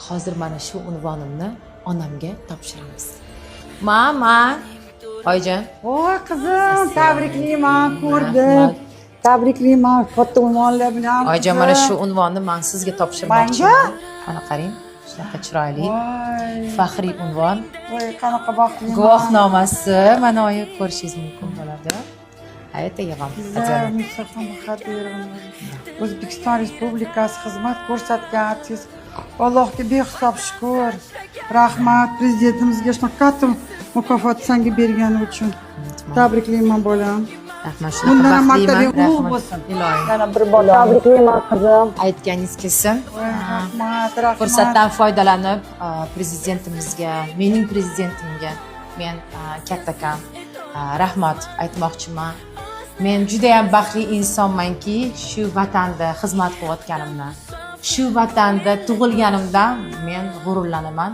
Hozir mana shu unvonimni onamga topshiramiz. Mama, oyijon. Voy, qizim, tabriklayman, ko'rdim. Rahmat. Tabriklayman katta unvonlar bilan. Oyijon, mana qizim. shu unvonni man sizga topshirmoqchiman. Manga? Mana qarang, shunaqa chiroyli Voy, faxriy unvon. Voy, qanaqa baxtliman. Guvohnomasi mana, oyi, ko'rishingiz mumkin bo'ladi. А это я вам Güzel. Отделю. Mustafa Bahodirov, O'zbekiston Respublikasi xizmat ko'rsatgan artist. Allohga behisob shukur. Rahmat prezidentimizga shunaqa katta mukofot sanga bergani uchun. Tabriklayman, bolam. Rahmat, Bundan shunaqa ham martaba baxtliman. ulug' Rahmat. bo'lsin. Iloyim. Yana bir bor tabriklayman, qizim. Aytganingiz kelsin. Voy, rahmat, rahmat. Fursatdan foydalanib, prezidentimizga, mening prezidentimga men kattakon rahmat aytmoqchiman. Men judayam baxtli insonmanki, shu vatanda xizmat qilayotganimdan, shu vatanda tug'ilganimdan men g'ururlanaman.